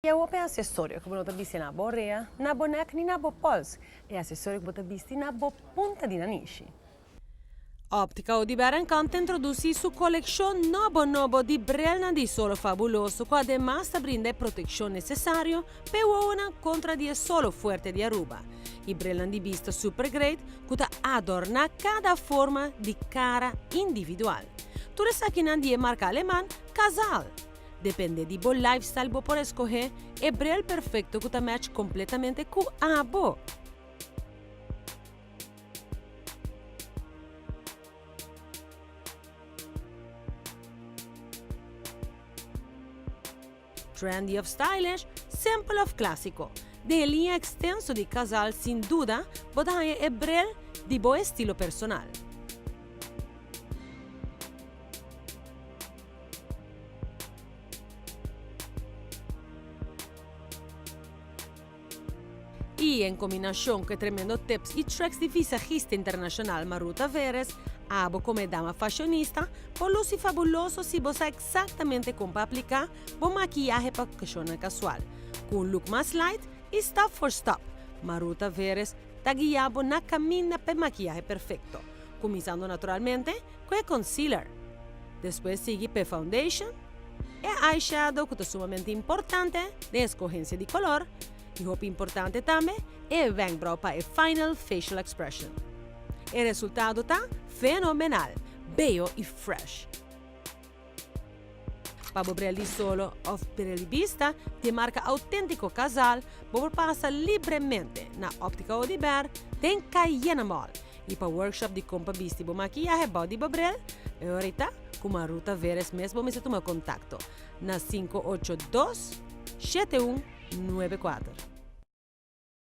E awor p'e asesorio ku bo no ta bisti na bo orea, na bo nek ni na bo pols. E asesorio ku bo ta bisti na bo punta di nanishi. Optica Oduber en Kant ta introdusí su kolekshon nobo nobo di brelnan di solo fabuloso ku ademas ta brinda e protekshon nesesario p'e wowonan kontra di e solo fuerte di Aruba. E brelnan di bista super great ku ta adorná kada forma di kara individual. Tur esakinan di e marka aleman Cazal. Depende di bo lifestyle bo por escoge e bril perfecto cu ta match completamente cu abo. Trendy of stylish, simpel of clasico, den e liña extenso di Cazal sin duda bo ta haña e bril di bo estilo personal. I en kombinashon ku e tremendo tips i tricks di visagista internashonal Maru Taveres, abo komo e dama fashionista por lusi fabuloso si bo sa eksaktamente kon pa apliká bo makiyahe pa okashonnan kasual, ku un look mas light i stap for stap. Maru Taveres ta guia bo na kaminda pa e makiyahe perfekto, kuminsando naturalmente ku e concealer. Despues sigui p'e foundation, e eyeshadow ku ta sumamente importante den eskohensia di kolor i hopi importante tambe e wenkbrauw pa e final facial expression. E resultado ta fenomenal, beyo i fresh. Pa bo brel di solo òf brel di bista di e marka Auténtico Cazal bo por pasa libremente na Óptica Oduber den Cayena Mall. I pa workshop di kon pa bisti bo makiyahe bou di bo brel, e ora ei ta ku Maruta Veres mes bo mester tuma kontakto na 582 7194.